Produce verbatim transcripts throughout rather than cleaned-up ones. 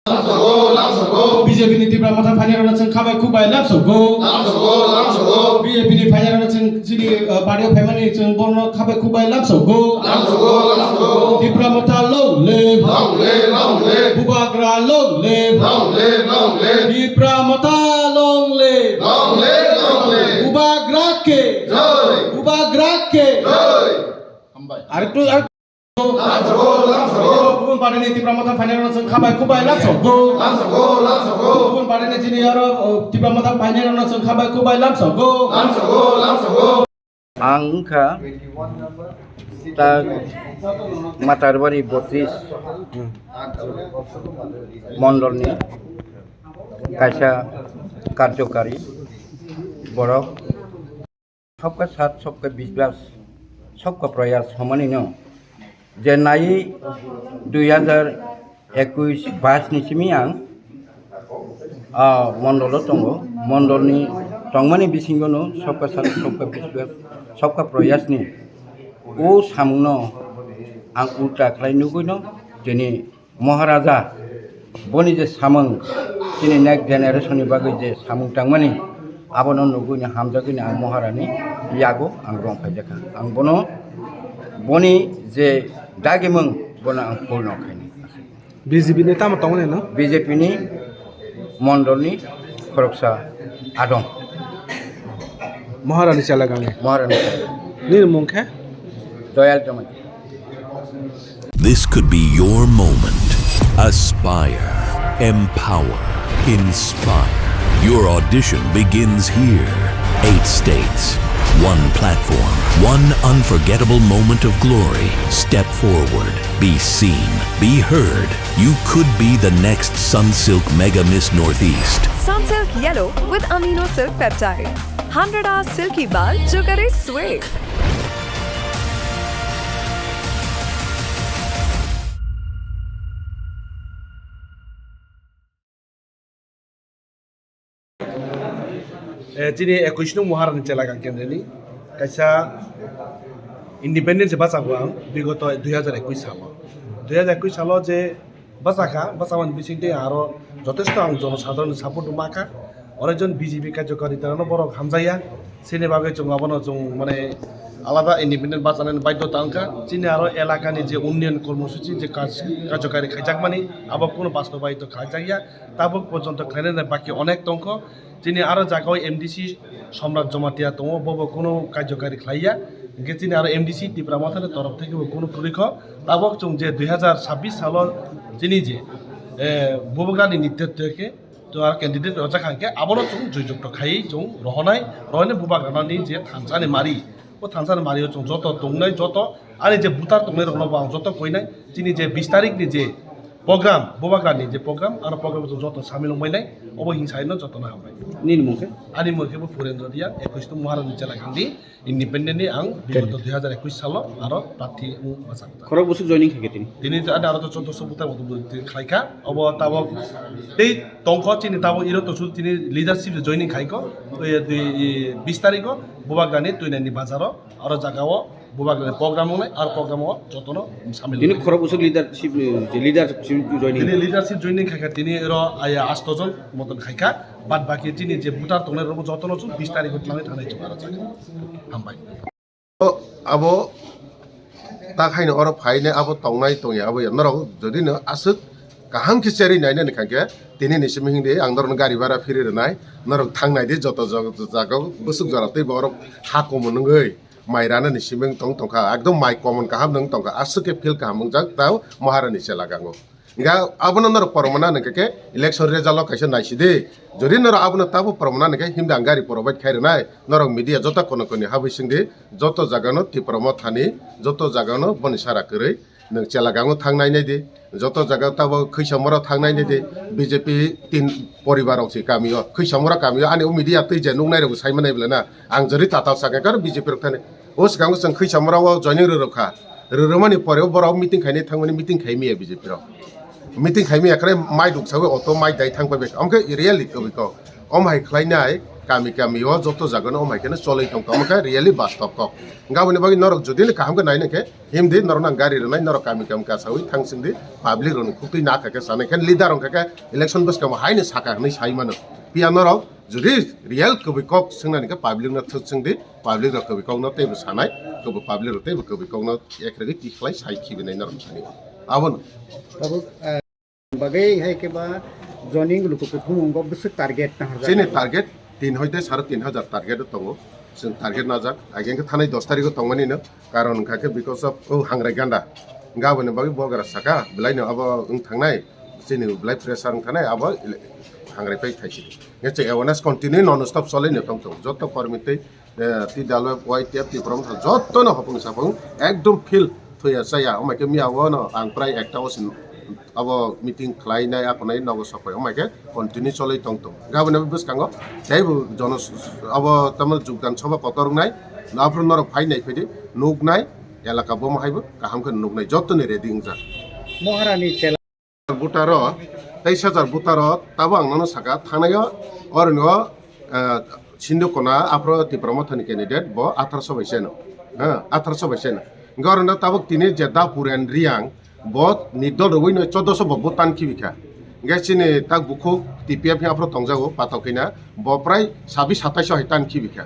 Lamsogo, lamsogo. B J P ni Tipra Motha phainairokno chwng khabai khukbai lamsogo. Lamsogo, lamsogo. B J P ni phainairokno chwng chini, uh, party o phaimani chwng borokno khabai khukbai lamsogo. Lamsogo, lamsogo. Tipra Motha long live. Long live, long live. Bubagra long live. Long live, long live. Tipra Motha long live. Long live, long live. Bubagra ke. Jai. Bubagra ke. Jai. Hambai. Arektu, arektu. Lamsogo, lamsogo. Gubun party ni Tipra Motha phainairokno chwng khabai khukbai lamsogo. Lamsogo, lamsogo. Gubun party ni chini aro, o, Tipra Motha phainairokno chwng khabai khukbai lamsogo. Lamsogo, lamsogo. Ang wngkha ta Matarbari botris mondolni kaisa karjokari borok. Sabka saath, sabka biswas, sabka prayas hwnmani no je nai dui hazar ekush bais ni simi ang, ah, mondolo tongo. Mondolni tongmani bisingo no sabka saath, sabka biswas, sabka prayas ni o samung no ang ulta khlai nugwi no tini Maharaja, boni je samung, chini next generation ni bagwi je samung tangmani, abono nugwi ni hamjagwi ni ang Maharani yago ang rong phaijakha. Ang bono, boni je dagimung, bono ang purno khaini. B J P ni tamo tongmani no? B J P ni mondolni khoroksa adong. Maharani chela gangwi. Maharani chela. Nini mung khe? Doyal Jamatia. This could be your moment. Aspire, empower, inspire. Your audition begins here. Eight states, one platform, one unforgettable moment of glory. Step forward, be seen, be heard. You could be the next Sunsilk Mega Miss Northeast. Sunsilk Yellow with Amino Silk Peptide. Hundred hours silky bal, jugare sweet. Eh, chini ekush nung Maharani chela gang kendreni kaisa independence bachago ang bigoto dui hazar ekush salo. Dui hazar ekush salo je bachakha, bachakmani bisingtwi aro jotesto ang jonosadharonni support rwma kha. Onek jon B J P karjokaritano borok hamjakya. Chini bagwi chwng abono chwng mane alada independent bachanani baidhyota wngkha. Chini aro elakani je unnayan kormosuchi je kaj-, karjokari khaijakmani abo kunu bastobaito khaijakya. Tabuk porjonto khlainani baki onek tongkho. Chini aro jagao M D C Somrat Jamatia tongo, bobo kunu karjokari khlaiya. Hingke chini aro M D C Tipra Mothani torof theke bo kunu kwrwikho. Tabuk chwng je dui hazar sabbish salo chini je, eh, Bubagrani nitritwo khe to aro candidate rojak hangke abono chwng jui jukto khaiwi chwng rohonai, rohonai Bubagranani je thansani mari, o thansani mario chwng joto tongnai, joto ani je voter tongnai rokno bo ang joto koinai. Chini je bish tarikh ni je program, Bubagrani je program, aro program o chwng joto samil wngbainai, obo hinsaino jotono hambai. Nini mung khe? Ani mung khe bo Purendra Riya, ekush nung Maharani chela gangdi. Independent ni ang bigoto dui hazar ekush salo aro prarthi wng bachakha. Khorok bwswk joining khaikha tini? Tini to ada aro to choddoso buta buta khlaikha. Obo tabok tei tongkho chini tabok iro to su tini leadership joining khaikho. Oi, dui, bish tarikho Bubagrani Tuinani bazaro aro jagao Bubagrani program wngnai aro program o jotono samil. Tini khorok bwswk leadership, eh, leadership joining? Tini leadership joining khaikha tini iro aya asto jon moton khaikha. Bad baki chini je voter tongnai rokbo jotono chwng bish tarikho twlangwi thangnai chwng aro jaga. Hambai. Abo ta khaino oro phainai abo tongnai tongya abo ya norok jodi no aswk kaham khe cherwi nainani khankhe tini ni simi hingdi ang norokno gari bhara phiri rwnai norok thangnai di joto jog-, jaga bwswk jora tei borok ha komon wngwi mai rana ni simi tong tongkha ekdom mai komon kaham wng tongkha aswk khe feel kaham wngjak tao Maharani chela gango. Hingke abono norok pormana hingke ke election result o kaisa naisidi. Jodi norok abono tabo pormana hingke himda ang gari provide khai rwnai. Norok media joto kono koni habwi singdi, joto jagano Tipra Mothani, joto jagano boni sara kwrwi. Nwng chela gango thang nai nai di. Joto jaga tabo khwisa mora thang nai nai di. B J P tin poribar rok si kamio. Khwisa mora kamio ani o media twi je nuknai rok sai manai bwlana. Ang jodi tatal sakha kar B J P rok thani. O swkango chwng khwisa mora o joining rw rw kha. Rw rwmani pore o borok meeting khainai thangmani meeting khai miya B J P rok. Meeting khai miya kre mai duksawi auto mai dai thang pai bai. Amkhe really kwbwi kok. Om hai khlai nai Kami kami o joto jaga no omai khe no choloi tong tong khe really bastop kok. Gaboni bagwi norok jodi ni kaham khe nai nai khe himdi norok nang gari rwnai norok kami kami kasawi thang singdi public rok ni khukti na kha khe sanai khe leader rok khe election bwskango hai ni saka hinwi sai mano. Piya norok jodi real kwbwi kok swngnani khe public no thwk singdi public rok kwbwi kok no teibo sanai kwbwi public rok teibo kwbwi kok no ekrwgwi tikhlai sai khibinai norok sani abono. Tabuk, eh, bagwi hai khe ba joining luku kuthumung go bwswk target nahar chini jago. Target tin hoite saro tin hajar target o tongo. Chwng target najak. Again khe thanai dos tarikh o tongmani no. Karon wngkha khe because of o hangrai ganda. Gaboni bagwi bogra saka belai no abo wng thangnai. Chini belai pressure wng thanai abo ele-, hangrai pai thaisi. Nge chwng awareness continue non stop cholai no tong tong. Joto kormi tei eh, T W F, Y T F, Tipra Motha jotono hopung sapung ekdom feel thuya chaya. Omai khe miya o no ang prai ekta o sin abo meeting khlai nai ako nai nogo sok pai. Omai khe continue choloi tong tong. Gaboni bwskango teibo jono abo tamo jugdan sabha kotor wngnai. Aphuru norok phai nai phaidi nuknai elaka bomo haibo kaham khe nuknai jotoni ready wngjak. Maharani chela Voter o, teis hajar voter o, tabo ang nono saka, thanaio, oroni o, eh, Sindhu Kona, aphro Tipra Mothani candidate, bo atharso bai seno. Ha, atharso bai seno. Hingke oroni o tabok tini je da Puren Riyang, bo ni dol rwui no choddoso bo vote tan khibi kha. Hingke chini tak bukhuk T P F ni aphro tongjago, patok khe na, bo prai sabis sataiso hai tan khibi kha.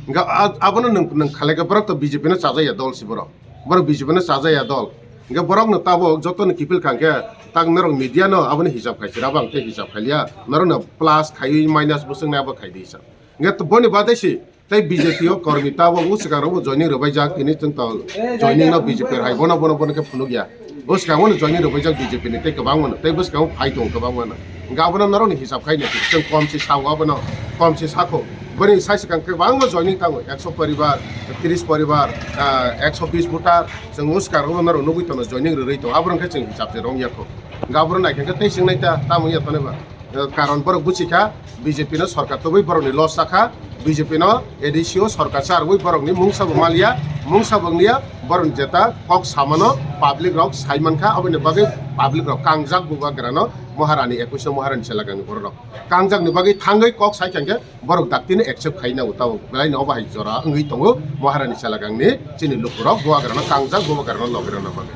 Hingke a-, abono nwng, nwng khalai khe borok to B J P no chajak ya dol si borok. Borok B J P no chajak ya dol. Hingke borok no tabok joto no kiphil kha hingke tak norok media no aboni hisab khai sira bang tei hisab khai liya. Norok no plus khaiwi minus bwswk nai abo khai di hisab. Hingke to boni badai si tei B J P o kormi tabok o swkang rok bo joining rwbai jak tini chwng to joining no B J P hai bono bono bono khe phunuk ya. Bwskango no joining rwbaijak B J P ni tei kwbangma no, tei bwskango phai tongo kwbangma no. Hingke abono norokni hisab khai nai, chwng kom se sao abono, kom se sako. Bwrwi sai swkang kwbangma joining tango, ekso poribar, tris poribar, ah, ekso bis voter, chwng bwskango norok nugui tongo joining rwrwi tongo, aborok khe chwng hisab se romya kho. Hingke aborok naikhe khe tei chwng nai ta, tamo ya tongo ba. Eh, karon borok buchi kha, B J P no sorkar tubui borokni loss sakha, B J P no A D C o sorkar charwui borokni mungsa bo maliya, mungsa bo wngya, borokni jeta kok samano public rok sai mankha, aboni bagwi public rok kangjak bubagrano Maharani ekush no Maharani selagangni borok rok. Kangjakni bagwi thangwi kok sai khankhe borok daktino accept khaina tabok belai no obo hai jora wngwi tongo Maharani selagangni chini lukurok bubagrano kangjak bubagrano logirokno bagwi.